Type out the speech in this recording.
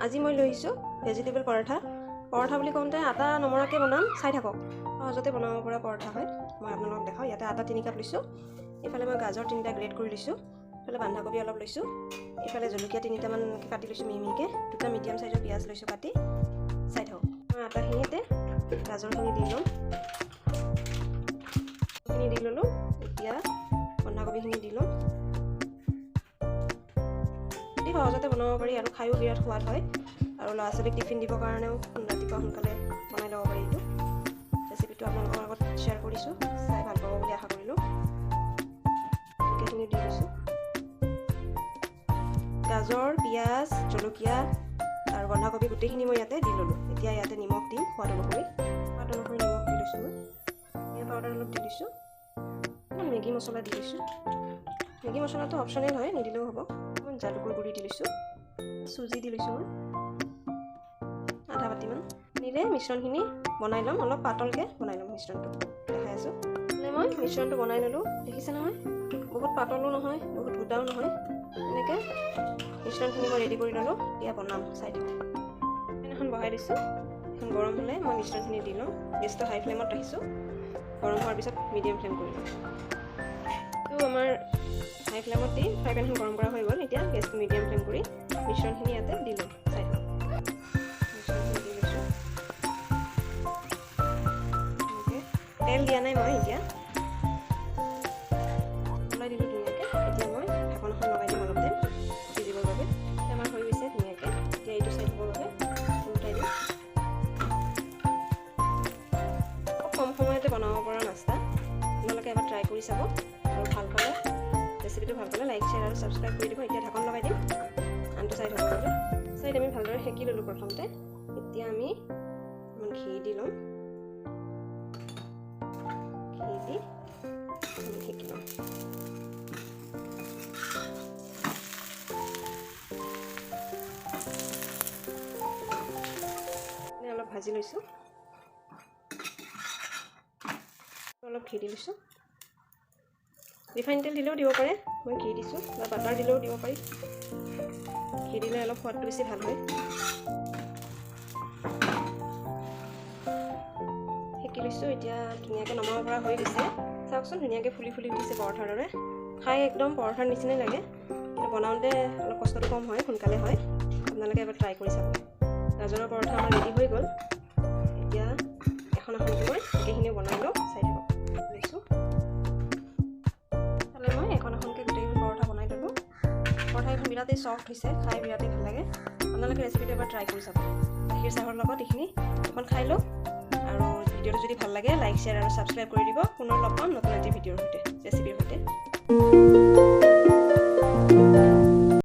আজি মই লৈ আহিছোঁ ভেজিটেবল পৰঠা। পৰঠা বুলি কওঁতে আটা নমৰাকৈ বনাম, চাই থাকক। সহজতে বনাব পৰা পৰঠা হয়, মই আপোনালোকক দেখাওঁ। ইয়াতে আটা 3 কাপ লৈছোঁ, এইফালে মই গাজৰ 3টা গ্ৰেট কৰি লৈছোঁ, এইফালে বন্ধাকবি অলপ লৈছোঁ, এইফালে জলকীয়া 3টামানকৈ কাটি লৈছোঁ মিহি মিহিকৈ, 2টা মিডিয়াম চাইজৰ পিঁয়াজ লৈছোঁ কাটি। চাই থাকক, মই আটাখিনিতে গাজৰখিনি দি ল'ম, খিনি দি ল'লোঁ। এতিয়া বন্ধাকবিখিনি দি ল'ম। অতি সহজতে বনাব পাৰি আৰু খায়ো বিৰাট সোৱাদ হয়, আৰু ল'ৰা ছোৱালীক টিফিন দিবৰ কাৰণেও ৰাতিপুৱা সোনকালে বনাই ল'ব পাৰি। এইটো ৰেচিপিটো আপোনালোকৰ আগত শ্বেয়াৰ কৰিছোঁ, চাই ভাল পাব বুলি আশা কৰিলোঁ। জলকীয়াখিনি দি দিছোঁ, গাজৰ, পিঁয়াজ, জলকীয়া আৰু বন্ধাকবি গোটেইখিনি মই ইয়াতে দি ল'লোঁ। এতিয়া ইয়াতে নিমখ দিম সোৱাদ অনুসৰি, সোৱাদ অনুসৰি নিমখ দি লৈছোঁ মই। ধনিয়া পাউডাৰ অলপ দি দিছোঁ, মেগী মছলা দি দিছোঁ। মেগী মছলাটো অপশ্যনেল হয়, নিদিলেও হ'ব। অকণমান জালুকৰ গুড়ি দি লৈছোঁ, চুজি দি লৈছোঁ মই আধা বাতিমান। নিলে মিশ্ৰণখিনি বনাই ল'ম, অলপ পাতলকৈ বনাই ল'ম মিশ্ৰণটো, দেখাই আছোঁ। মই মিশ্ৰণটো বনাই ল'লোঁ, দেখিছে নহয়, বহুত পাতলো নহয়, বহুত গোটাও নহয়। এনেকৈ মিশ্ৰণখিনি মই ৰেডি কৰি ল'লোঁ। এতিয়া বনাম, চাই থাকক। পেন এখন বহাই দিছোঁ, এখন গৰম হ'লে মই মিশ্ৰণখিনি দি ল'ম। গেছটো হাই ফ্লেমত ৰাখিছোঁ, গৰম হোৱাৰ পিছত মিডিয়াম ফ্লেম কৰি ল'ম। তো আমাৰ হাই ফ্লেমত দি ফ্ৰাই পেনখন গৰম কৰা হৈ গ'ল। এতিয়া গেছটো মিডিয়াম ফ্লেম কৰি মিশ্ৰণখিনি ইয়াতে দি ল'ম, চাই থাকক। মিশ্ৰণখিনি দি লৈছোঁ, এনেকৈ তেল দিয়া নাই মই, এতিয়া ওলাই দিলোঁ ধুনীয়াকৈ। এতিয়া মই ঢাকন এখন লগাই দিম অলপ টাইম সিজিবৰ বাবে। আমাৰ হৈ গৈছে ধুনীয়াকৈ। এতিয়া এইটো চাইড হ'বৰ বাবে উল্টাই দিম। খুব কম সময়তে বনাব পৰা নাস্তা, আপোনালোকে এবাৰ ট্ৰাই কৰি চাব। আৰু ভাল পালে, ৰেচিপিটো ভাল পালে লাইক, শ্বেয়াৰ আৰু ছাবস্ক্ৰাইব কৰি দিব। এতিয়া ঢাকন লগাই দিম আনটো চাইড হ'বৰ বাবে। চাইড আমি ভালদৰে সেকি ল'লোঁ প্ৰথমতে। এতিয়া আমি অকণমান ঘি দি ল'ম, ঘি দি আমি সেকি ল'ম। অলপ ভাজি লৈছোঁ, অলপ ঘি দি লৈছোঁ। ৰিফাইন তেল দিলেও দিব পাৰে, মই ঘি দিছোঁ, বা বাটাৰ দিলেও দিব পাৰি। ঘি দিলে অলপ সোৱাদটো বেছি ভাল হয়। সেকি লৈছোঁ, এতিয়া ধুনীয়াকৈ নমাব পৰা হৈ গৈছে। চাওকচোন, ধুনীয়াকৈ ফুলি ফুলি উঠিছে পৰঠাৰ দৰে। খাই একদম পৰঠাৰ নিচিনাই লাগে, কিন্তু বনাওঁতে অলপ কষ্টটো কম হয়, সোনকালে হয়। আপোনালোকে এবাৰ ট্ৰাই কৰি চাব। গাজৰৰ পৰঠা আমাৰ ৰেডি হৈ গ'ল। এতিয়া এখন এখনকৈ মই গোটেইখিনিও বনাই লওঁ, চাই থাকক। লৈছোঁ, তালৈ মই এখন এখনকৈ গোটেইখন পৰঠা বনাই ল'লোঁ। পৰঠাকেইখন বিৰাটেই চফ্ট হৈছে, খাই বিৰাটেই ভাল লাগে। আপোনালোকে ৰেচিপিটো এবাৰ ট্ৰাই কৰি চাব। গাখীৰ চাহৰ লগত এইখিনি এখন খাই লওক। আৰু ভিডিঅ'টো যদি ভাল লাগে লাইক, শ্বেয়াৰ আৰু ছাবস্ক্ৰাইব কৰি দিব। পুনৰ লগ পাম নতুন এটি ভিডিঅ'ৰ।